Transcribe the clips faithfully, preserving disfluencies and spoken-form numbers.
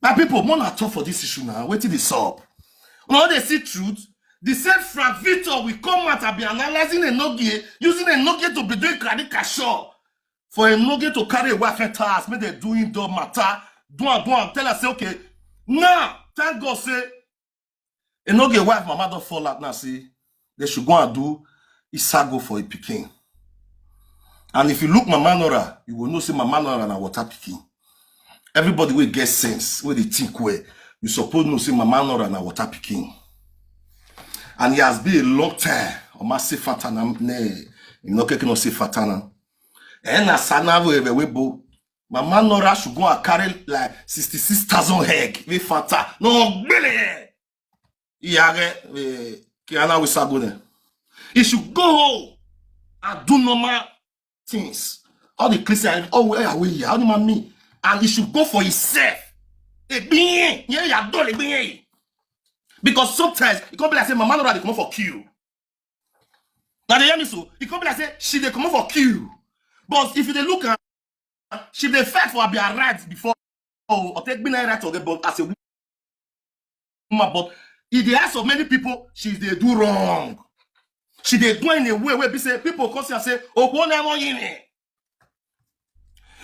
My people, more na talk for this issue now. Wetin dey sup? Una no dey see truth? The same Frank Victor will come out and be analyzing Enogie, using Enogie to be doing caricature for Enogie to carry a wife enter house, make dem do indoor matter, do am, do am, tell her say, okay, now, thank God say Enogie wife mama don fall out now, say they should go and do isago for a pikin. And if you look Mama Nora, you go know say Mama Nora na water pikin. Everybody wey get sense, wey dey think well, you suppose know say Mama Nora na water pikin. And it has been a long time. Oma say fatana ne, you know, keke no say fatana. And na sana we we we bo. Mama Nora should go and carry like sixty-six thousand egg. We fata. No, gbele. Iyare, eh, Kiana we sago ne. He should go home and do normal things. All the Christian, oh, where are we here? How do you mean? And he should go for himself. Egbin, yeah, yeah, don't egbin. Because sometimes it come be like say Mama Nora dey comot for queue. Now they hear me so. It come be like say she dey comot for queue. But if you dey look at, she dey fight for her rights before. Oh, or take be right or get, but as a woman, but in the eyes of many people, she dey do wrong. She dey do in a way where be say people come see and say, "Oh, one emo yini."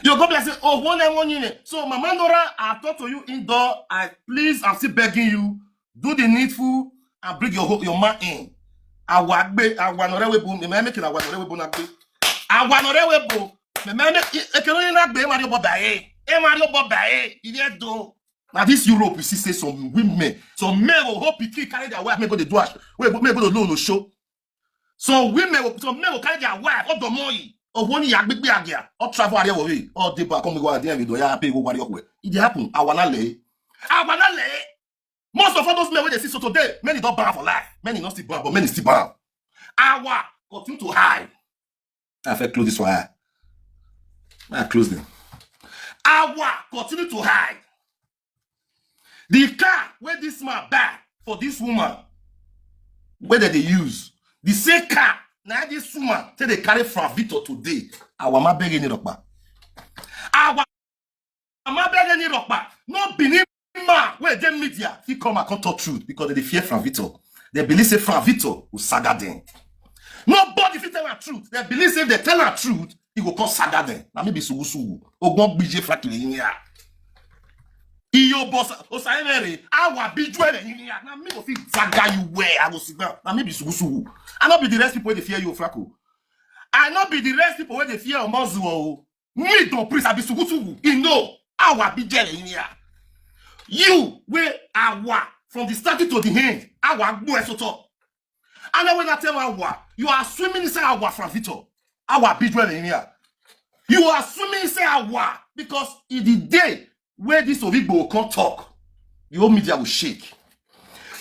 You go be like say, "Oh, one emo yini." So, Mama Nora, I talk to you indoor. I please, I'm still begging you, do the needful and bring your ho- your man in. Awagbe, awanore webo, me make it awanore webo na gbe. Awanore webo, me make it ekero na gbe, Mario Bobae. E Mario Bobae, you dey do. Now this Europe, you see say some women, some men will hope pikin carry their wife, make go dey do ash. Wait, make go dey low no show. Some women, will, some men will carry their wife, or the money, or one ya big big agia, or travel area away, or dey back come go there, we do ya pay go worry up. It dey happen. Awanale. Awanale. Most of all those men wey dey see so today, many don ban for life. Many not still ban, but many still ban. Awa continue to hide. I fit close this one. I close them. Awa continue to hide. The car wey this man buy for this woman, wey dem dey use, the same car na this woman take dey carry Frank Victor today. Awa ma beg any ropa. Awa ma beg any ropa. No Benin man wey dey media fit come and come talk truth because dem dey fear Frank Victor. Dem believe say Frank Victor go saga dem. Nobody fit tell am truth. Dem believe say if dem tell am truth, e go come saga dem. Na me be sugu sugu. Ogbon gbije flat to the area. Iyo boss Osaemere, awa biju ele area. Na me go fit saga you where I go sit down. Na me be sugu sugu. I no be the rest people wey dey fear you, Franco. I no be the rest people wey dey fear Omozuo. Me don priest, I be sugu sugu. You know, awa biju ele area. You wey awa from the starting to the end. Awa gbo eso to. And then when I tell awa, you are swimming inside awa, Frank Victor. Awa biju ele area. You are swimming inside awa because in the day where this Ovigbo come talk, the whole media will shake.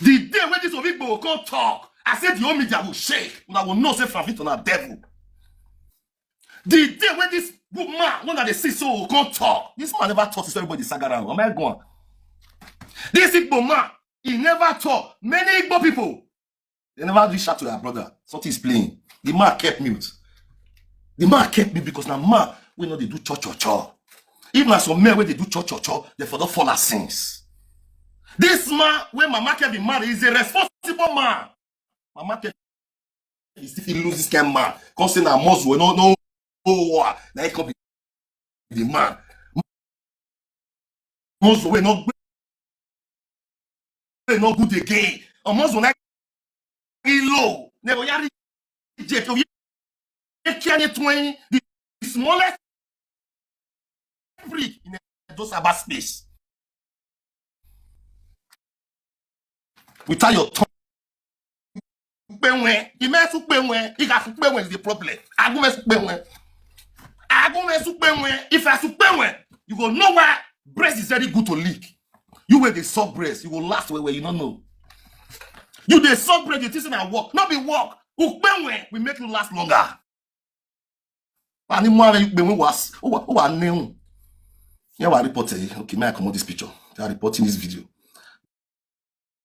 The day where this Ovigbo come talk, I said the whole media will shake. Una will know say Frank Victor na devil. The day when this woman, when they see so come talk, this man never talk, so everybody saga around. Am I going? This Igbo man, he never talk. Many Igbo people, they never reach out to their brother. Something is playing. The man kept mute. The man kept mute because na man wey no dey do cho cho cho. If na some men wey dey do cho cho cho, they for don fall as sins. This man wey Mama Kevin marry is a responsible man. Mama Kevin, he still fit lose this kind man. Come say na Omozuo, no, no, oh, na he come be the man. Omozuo wey no, wey no good again. Omozuo na he low. Never yari je to ye kiane twain, the smallest brick in those cyber space. Without your tongue. Sukpenwe, ime sukpenwe, iga sukpenwe is the problem. Agume sukpenwe. Agume sukpenwe, if I sukpenwe, you go know why breast is very good to lick. You wey dey suck breast, you go last well well, you no know. You dey suck breast, you think say na work. No be work. Ukpenwe will make you last longer. Ani mo are ukpenwe was, o wa, o wa neun. Yeah, wa report eh. Okay, may I comot this picture? They are reporting this video.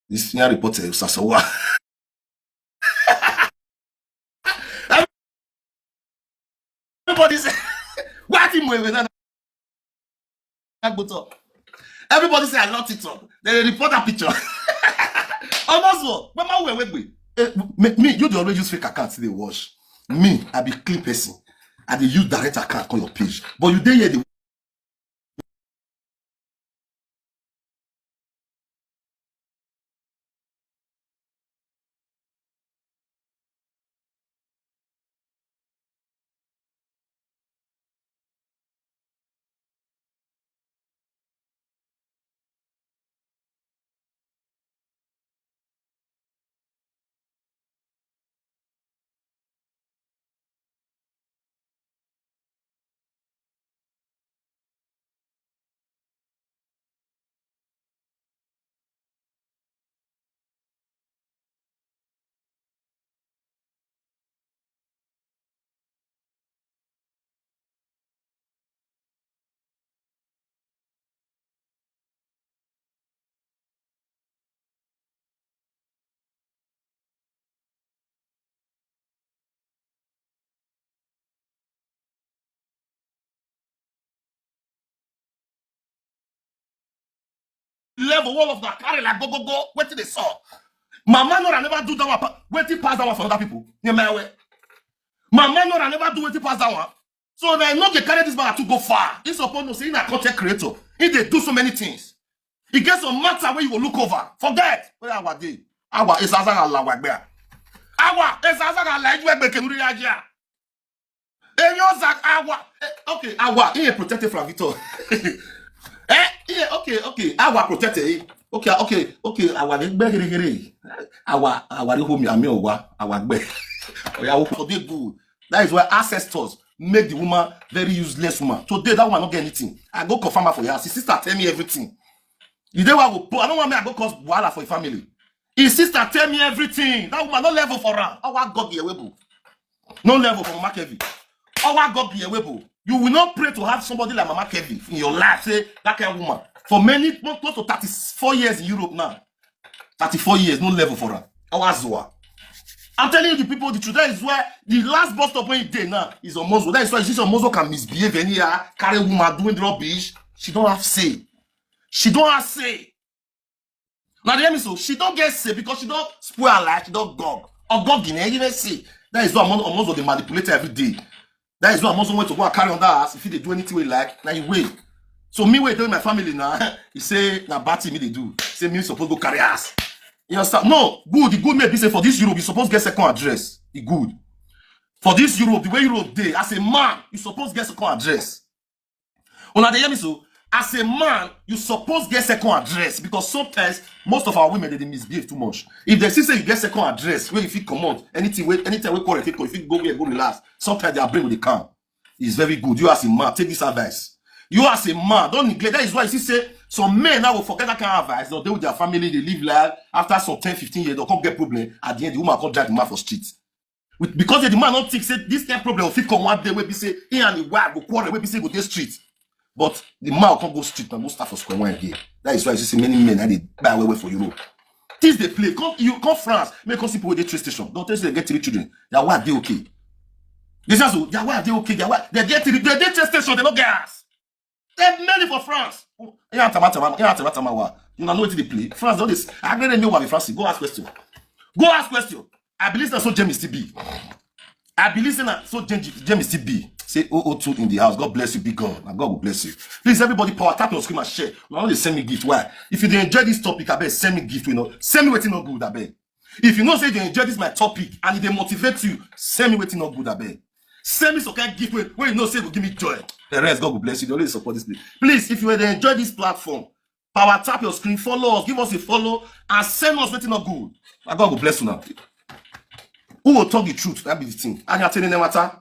This, yeah, report eh, Sasawa. Everybody say, what him we na? Agboto. Everybody say I love TikTok. Then they report that picture. Almost what? But my way, wait, wait. Eh, me, me, you dey always use fake accounts dey watch. Me, I be clean person. I dey use direct account on your page. But you dey here, dey Level, all of that carry like go go go. Wetin dey sup? Mama Nora never do that one. Pa- Wetin pass that one for other people? Nyemawe. Mama Nora never do wetin pass that one. So na no dey carry this man to go far. He suppose know say he na content creator. He dey do so many things. E get some matter wey you go look over. Forget. Where our day? Our is Azara la wagbe. Our is Azara la ejwe gbe kenuri aja. Eyo za awa. Eh, okay, awa. He protected from Victor. Eh, yeah, okay, okay. Awa protected. Eh? Okay, okay, okay. Awa ni gbe here here. Awa, awa ni home ami owa. Awa gbe. Oya, we for dey good. That is why ancestors make the woman very useless woman. Today, that woman not get anything. I go confirm her for your house. His sister tell me everything. You dey wa go po-, I don't want me, I go cause wahala for your family. His sister tell me everything. That woman no level for her. Our God be a webo. No level for Mama Kevin. Our God be a webo. You will not pray to have somebody like Mama Kevin in your life. Say that kind of woman. For many, close to thirty-four years in Europe now. Thirty-four years, no level for her. Our Zoa. I'm telling you the people the truth. That is why the last bus stop when you dey now is Omozo. That is why you see Omozo can misbehave anyhow, carry woman doing rubbish. She don't have say. She don't have say. Now dey hear me so, she don't get say because she don't spoil her life, she don't gog. Or gog in any say. That is why Omozo, Omozo dey manipulate every day. That is why Omozo went to go and carry on that ass. If he dey do anything we like, now he wait. So me wait doing my family now. He say na bad thing me dey do. Say me suppose go carry ass. You understand? No, good. The good may be say for this Europe, you suppose get second address. E good. For this Europe, the way Europe dey, as a man, you suppose get second address. Una dey hear me so? As a man, you suppose get second address because sometimes most of our women they, dey misbehave too much. If they see say you get second address, where you fit comot, anything wey anytime wey quarrel fit come, you fit go where go relax. Sometimes their brain will dey calm. It's very good. You as a man, take this advice. You as a man, don't neglect. That is why you see say some men now will forget that kind of advice. They'll deal with their family, they live life. After some ten, fifteen years, they'll come get problem. At the end, the woman come drag the man for street. With, because the man don't think say this kind of problem will fit come one day where be say he and the wife go quarrel, where be say go dey street. But the man come go street and go start for square one again. That is why you see many men and they buy away for Europe. Things they play. Come you come France, make come see people with the train station. Don't tell you they get three children. Their wife they okay. They say so, their wife they okay. Their wife they get three, they get train station, they no get ass. They many for France. Oh, yeah, tama tama, yeah, tama tama wa. You know what they play? France don't this. I agree know what France. Go ask question. Go ask question. I believe that's so James T B. I believe say na so James, James T B say oh oh two in the house. God bless you, big God. And God will bless you. Please, everybody, power tap your screen and share. Now only send me gift. Why? If you dey enjoy this topic, I beg send me gift. You know, send me wetin no good. I beg. If you know say they enjoy this my topic and if they motivate you, send me wetin no good. I beg. Send me some kind gift wey wey you know say go give me joy. The rest, God will bless you. They always support this place. Please, if you dey enjoy this platform, power tap your screen, follow us, give us a follow, and send us wetin no good. And God will bless you now. Who will talk the truth? That be the thing. And I tell you matter.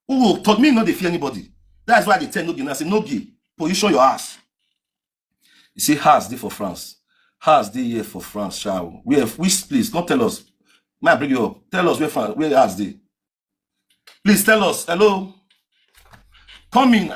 Who will talk? Me no dey fear anybody. That's why they tell no gay. I say no gay. Position your ass. You see, house dey for France. House dey here for France, sha o. Where, which place? Come tell us. May I bring you up? Tell us where France, where house dey. Please tell us. Hello. Come in.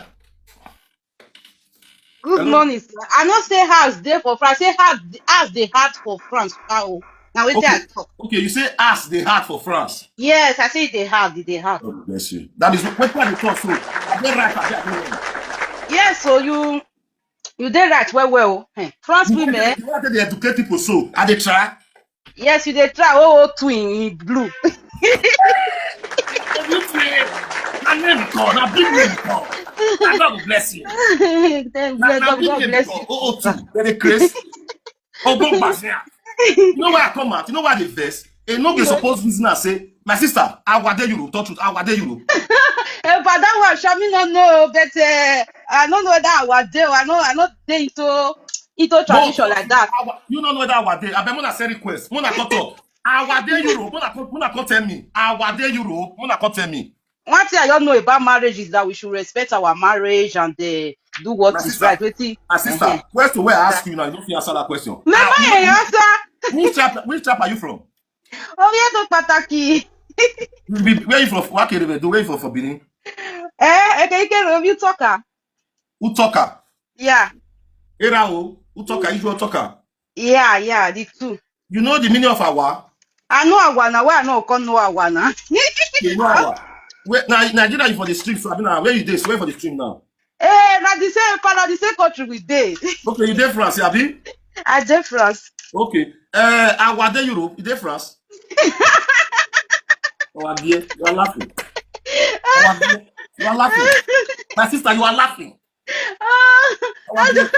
Good Hello. Morning, sir. I no say house dey for France. Say house, house dey hard for France. Wow. Now wait Okay. I talk. Okay, you say ass dey hard for France. Yes, I say they hard, they hard. God bless you. That is what I dey talk so. I dey right, I dey wrong. Yes, so you You dey right well well. Eh, France women. The way they educate people so, are they try? Yes, you dey try. Oh, oh, two in, in blue. My name God, I big name God. I God will bless you. Thank Na God, big God name bless God. you. Oh, oh, two. Then they crazy. Oh, go back there. You know why I come out? You know why they vex? E no be suppose reason and say, my sister, our day Europe, talk truth, our day Europe. Eh, but that one, Shami no know, but uh, I don't know that our day. I know, I know they into into tradition like that. Our, you don't know that our day. I bet Mona send request. Mona come talk. Our day Europe. Mona come, Mona come tell me. Our day Europe. Mona come tell me. One thing I don't know about marriage is that we should respect our marriage and uh, do what My is sister, right. Wetin? My sister, Uh-huh. Question where I ask you now, you don't feel answer that question. Mama, Ah, eh, answer. which tribe, which tribe are you from? Oh, yeah, no pataki. You be, where you from? Wakerebe, do where you from for Benin? Eh, okay, okay, you talker. Who talker? Yeah, Erao, who talker? You talker. Yeah, yeah, the two. You know the meaning of awa? I know Awana. Why I know come know Awana? You know awa. Where now Nigeria is for the stream, so I mean, where you dey? Where for the stream now? Eh, na the same color, the same country we dey. Okay, you dey France, abi? I dey France. Okay. Uh, awa dey Europe, you dey France. Oh, Abie, you are laughing. Oh, Abie, you are laughing. My sister, you are laughing. Ah, Oh, Abie. Abeg,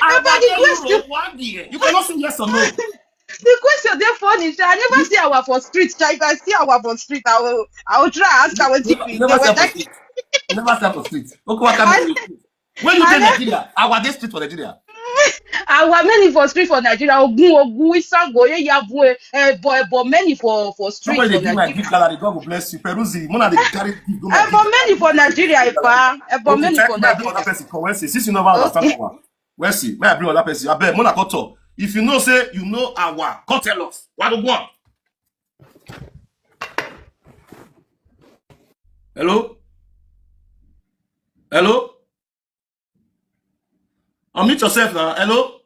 the Awa dey question- Europe, one day. You cannot say yes or no. The question dey funny. Sha. I never see our for street. Sha. If I see our for street, I will, I will try ask our You G never, P. you never step on street. You never step on street. Okay, what can you do? When you dey Nigeria, awa dey street for Nigeria. Our many for street for Nigeria, Ogun, Ogun, Isango, Eyabu, eh, eh, boy, but many for for street Somebody for dey give my Nigeria. Gift Gallery. God will bless you. Peruzzi, Mona dey carry gift. Go my Eh, but many for Nigeria, eh, pa. Eh, but Okay, many check for my bring another Nigeria. Person. Come, when see, since you never understand that one. When see, may I bring another person? I bet Mona come talk. If you know say you know awa, come tell us. Why don't go on? Hello? Hello? Unmute yourself now. Hello?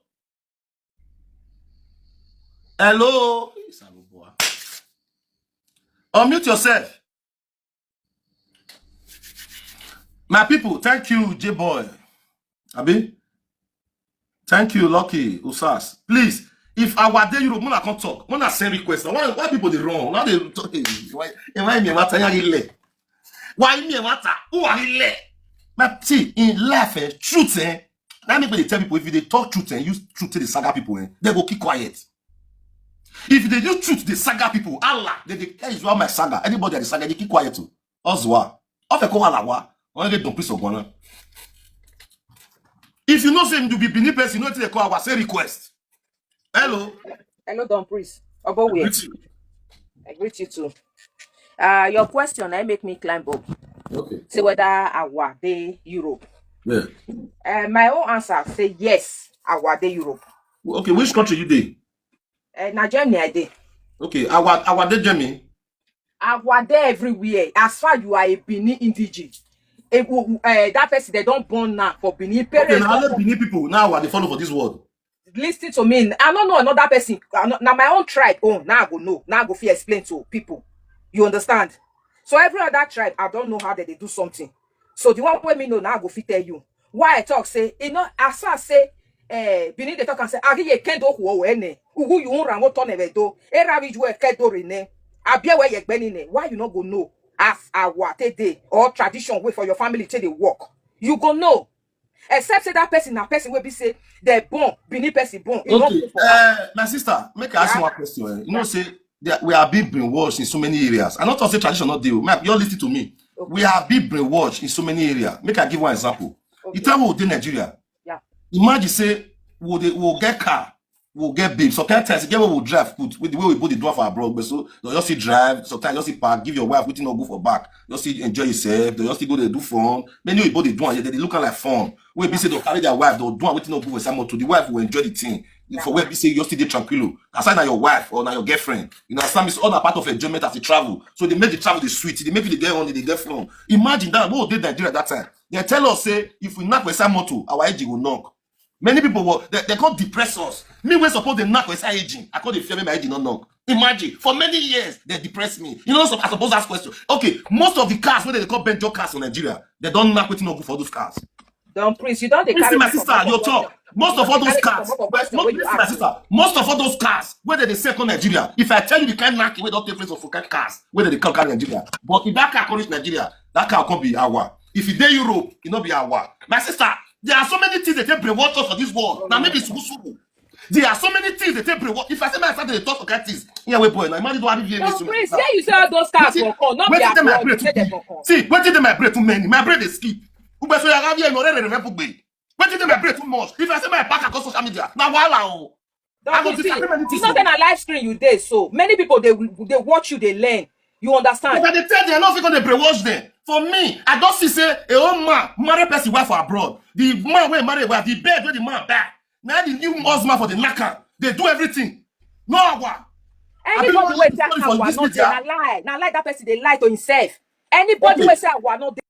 Hello? Unmute yourself. My people, thank you, J Boy. Abi? Thank you, Lucky Usas. Please, if awa dey Europe, Mona come talk. Mona send request. Why, why people dey run? Why they talk? Why, why me? Why tanya ile? Why me? Why ta? Who are ile? My see in life, eh, truth, eh. That make me dey tell people if you dey talk truth, eh, use truth to the saga people, eh, they go keep quiet. If you dey use truth, the saga people, Allah, they dey tell you my saga. Anybody at the saga, they keep quiet too. Ozwa, ofe ko alawa, only get don piece of guana. If you know say you be Benin person, you know what they call our say request. Hello. Hello, Don Priest. Obowie. Greet you. I greet you too. Uh, your question, I make me climb up. Okay. Say whether awa dey Europe. Yeah. Uh, my own answer say yes, awa dey Europe. Okay. Which country you dey? Uh, na Germany I dey. Okay. Awa, awa dey Germany. Awa dey everywhere. As far you are a Benin indigene, eh, wo- wo- eh, that person they don't born now for Benin. Okay. Parents Now don only Benin people now are they follow for this world. Listen to me. I don't know another person. I no- Now my own tribe own. Now I go know. Now I go fit explain to people. You understand? So every other tribe, I don't know how they, they do something. So the one wey me know now I go fit tell you. Why I talk say, you know, as I say, eh, Benin they talk and say, "Agi ye kendo huo ene. Ugu yu unra ngo tone ve do. Era vi ju e kedo re ne. Abie we ye gbeni ne." Why you no go know? As awa te dey or tradition way for your family take dey work. You go know. Except say that person na person wey be say they born, Benin person born. You no Okay. go for Uh, my sister, make I ask you Yeah. one question. Eh. You know, say that we are being brainwashed in so many areas. I not talk say tradition not deal. Man, you listen to me. Okay. We are being brainwashed in so many areas. Make I give one example. You Okay. Tell me we dey Nigeria. Yeah. Imagine say we dey we get car, we get babe. Sometimes you get what we drive put with the way we both dey do am for abroad. But so you just see drive. Sometimes you just see park, give your wife wetin no go for back. You just see enjoy yourself. You just see go dey do fun. Many people dey do am. They dey look am like fun. We be say they carry their wife, they do am wetin no go for inside motor. The wife will enjoy the thing. For where be say you just see dey tranquilo. Aside na your wife or na your girlfriend. You know, some is all na part of enjoyment as you travel. So they make the travel dey sweet. They make you dey get on, they get fun. Imagine that. What did Nigeria that time? They tell us say if we knock for inside motor, our engine go knock. Many people were they, they come depress us. Me wey suppose dey knock for inside engine, I come dey fear make my engine no knock. Imagine for many years they depress me. You know, so I suppose ask question. Okay, most of the cars wey they dey call Benjo cars for Nigeria, they don knock wetin no good for those cars. Don Prince, you don dey Listen, carry my me sister, comot your for talk. question. Most of all those Carry me cars, comot for question most, wey you listen, my ask me. Sister, most of all those cars wey dem dey sell come Nigeria. If I tell you the kind knack wey don take place for kind cars wey dem dey come carry Nigeria, but if that car come reach Nigeria, that car come be our. If e dey Europe, e no be our. My sister, there are so many things dem take brainwash us for this world. Na maybe sugu sugu. There are so many things dem take brainwash. If I say my son dey talk some kind things, yeah, wait, boy, na imagine what I dey Don Prince, say you say all those cars go come, not be Wetin dey my abroad, brain you say dem too go big? come. See, wetin dey my brain too many? My brain dey skip. Ugbe so ya gavi eno re re re re bugbe. Wetin dey my brain too much? If I say my back across social media, na wahala o. I go Don Prince, see, disagree many you things know o. say na live stream you dey, so many people dey dey watch you, dey learn. You understand? But I dey tell them, I no fit come dey brainwash them. For me, I don see say a old man marry person wife for abroad. The man wey marry wife, the bed wey the man buy, na the new husband for the knack am. Dey do everything. No agwa. I be Anybody wan wey use say story for Awa this no dey, media. Na lie. Na lie that person dey lie to himself. Anybody Okay. Wey say Awa no dey,